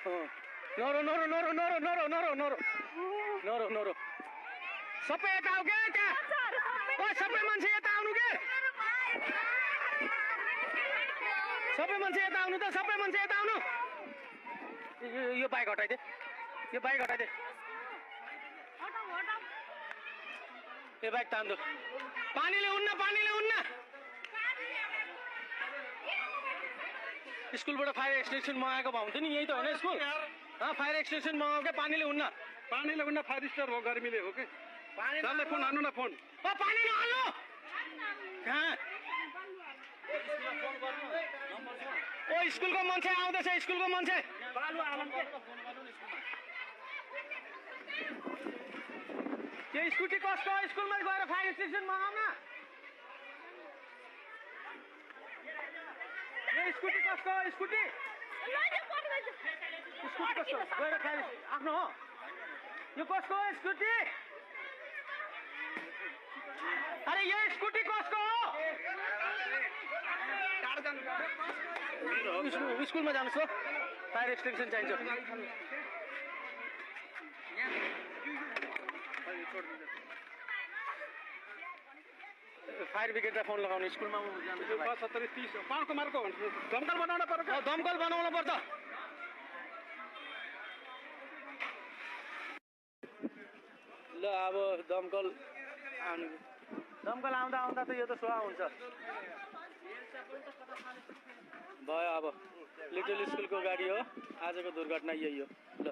नरो नरो नरो नरो नरो नरो नरो नरो नरो सबै यता आऊ के त्यहाँ ओइ सबै मान्छे यता आउनु के सबै मान्छे यता आउनु त सबै मान्छे यता आउनु यो बाइक हटाइदे यो बाइक हटाइदे यो बाइक तान्दो पानीले उन्न स्कुलबाट फायर एक्सटेन्सन मगाएको भए हुन्थ्यो नि यही त हो नि स्कुल फायर एक्सटेन्सन मगाएको के पानीले उन्न फायर स्टार हो गर्मीले हो के पानीले फोन हान्नु न फोन पानी नहाल्नु कहाँ ओ स्कुलको मान्छे आउँदैछ स्कुलको मान्छे त्यो स्कुटी कसको स्कुलमा गएर फायर एक्सटेन्सन मगाउन यो स्कुटी कसको स्कुटी कसको गएर फायर आफ्नो हो यो कसको स्कुटी अरे यो स्कुटी कसको हो स्कुलमा जानुहोस् हो फायर एक्सटेन्सन चाहिन्छ फायर ब्रिगेडलाई फोन लगाउनु स्कुलमा जानु 70 30 पाँचको मार्को दमकल बनाउन पर्छ दमकल बनाउनु पर्छ ल अब दमकल आउँदा आउँदा त यो त सुहा हुन्छ भयो अब लिटल स्कुलको गाडी हो आजको दुर्घटना यही हो ल